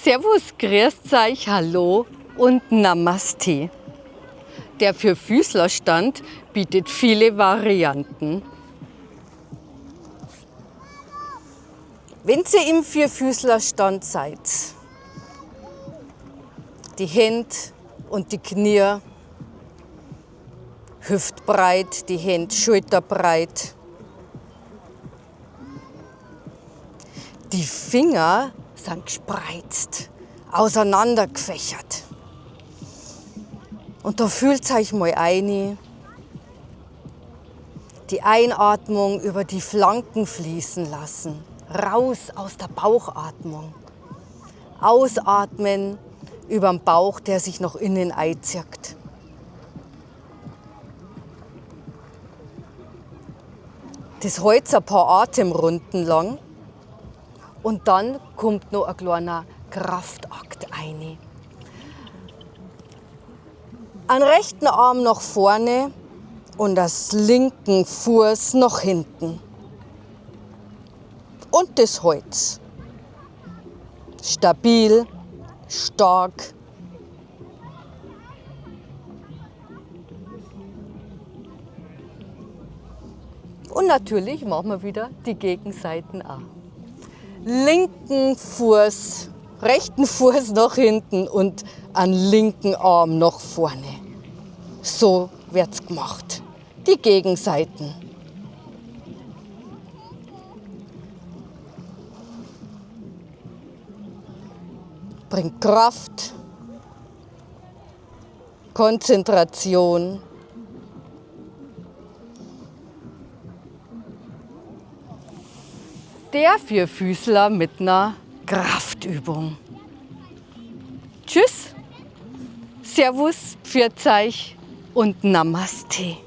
Servus, grüßt euch, hallo und Namaste. Der Vierfüßlerstand bietet viele Varianten. Wenn ihr im Vierfüßlerstand seid, die Hände und die Knie hüftbreit, die Hände schulterbreit. Die Finger sind gespreizt, auseinandergefächert. Und da fühlt euch mal ein. Die Einatmung über die Flanken fließen lassen. Raus aus der Bauchatmung. Ausatmen über den Bauch, der sich noch innen einzirkt. Das hält ein paar Atemrunden lang und dann kommt noch ein kleiner Kraftakt rein. Einen rechten Arm nach vorne und das linken Fuß nach hinten. Und das Holz. Stabil, stark. Und natürlich machen wir wieder die Gegenseiten auch. Linken Fuß, rechten Fuß nach hinten und einen linken Arm nach vorne. So wird's gemacht. Die Gegenseiten. Bringt Kraft, Konzentration. Der Vierfüßler mit einer Kraftübung. Tschüss, Servus, Pfiat euch und Namaste.